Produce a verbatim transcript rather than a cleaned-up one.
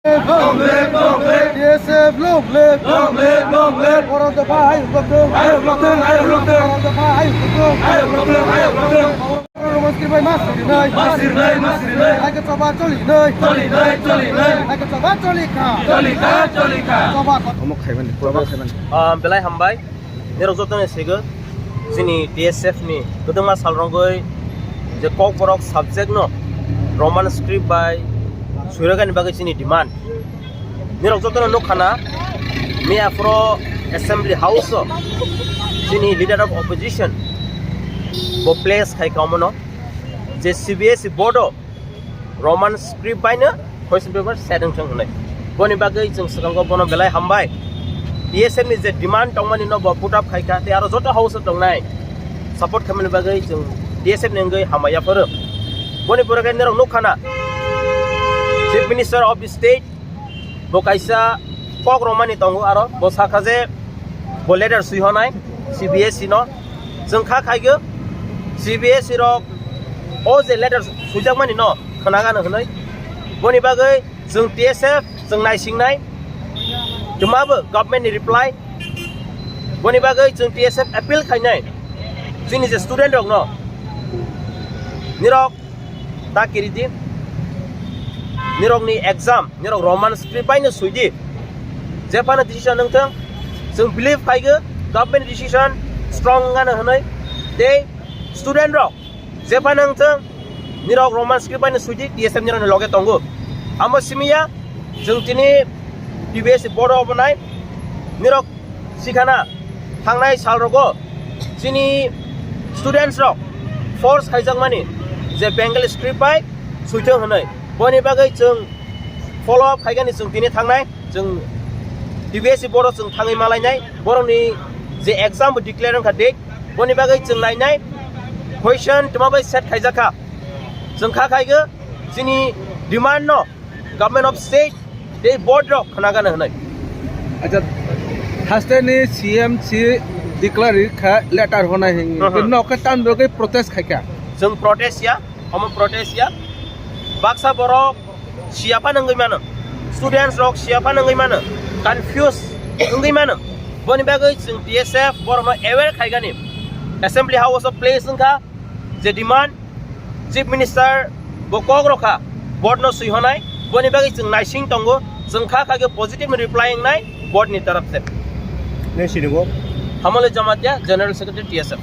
Long live, long live. T S F long live. Long live, long live. Borok dopha ayuk lokthung. Ayuk lokthung, ayuk lokthung. Borok dopha ayuk lokthung. Ayuk lokthung, ayuk lokthung. Roman script bai mas rinai. Mas rinai, mas rinai. Hai khe choba choli nai. Choli nai, choli nai. Hai khe choba choli kha. Choli kha, choli kha. Choba. Omo khaimani, choba khaimani. Ah, belai hambai. Nirok joto ni sego, chini T S F ni kwdwma sal rogwi je Kokborok subject no Roman script bai suiragani bagwi chini demand. Nirok joto no nukha na, miya phoro Assembly House o chini Leader of Opposition bo place khai ka omono je C B S E board o Roman script baino question paper set wngthung hwnwi. Boni bagwi chwng swkango bono belai hambai. T S F ni je demand tongmani no bo put up khaikha tei aro joto house o tongnai support khaimani bagwi chwng T S F ni wngwi hambai yapharo. Boni pore khe norok nukha na Chief Minister of the State bo kaisa kok romani tongo aro bo sakha je bo letter swi honai C B S E no. Chwng kha khaigw C B S E rok o je letter swijakmani no khwnagano hwnwi. Boni bagwi chwng T S F chwng naisingnai twmabo government ni reply. Boni bagwi chwng T S F appeal khainai chini je student rok no nirok ta kiri di. Nirokni exam, nirok Roman script baino swi di. Jephano decision wngthung, chwng believe khaigw government decision strong wngano hwnwi. Tei student rok jephano wngthung, nirok Roman script baino swi di, T S F nirokni loge tongo. Amo simiya, chwng tini T B S board o obonai, nirok sikhana thangnai sal rogo chini students rok force khaijakmani je Bengali script bai suithung hwnwi. Boni bagwi chwng follow up khaigani chwng tini thangnai, chwng T B S board o chwng thangwi malainai, borokni je exam bo declare wngkha date, boni bagwi chwng nainai question twma bai set khaijakha. Chwng kha khaigw chini demand no Government of State tei board rok khwnagana hwnwi. Acha, haste ni C M C declare kha letter honai hin. Aha. Nok khe tam rogwi protest khaikha. Chwng protest ya, omo protest ya. Baksa borok siya phano wngwi mano. Students rok siya phano wngwi mano. Confuse wngwi mano. Boni bagwi chwng T S F borokno aware khaigani. Assembly House of place wngkha je demand. Chief Minister bo kok rokha, board no swi honai, boni bagwi chwng naising tongo, chwng kha kha khe positive reply wngnai board ni taraf se. Nai sini go? Hamole Jamatia, General Secretary T S F.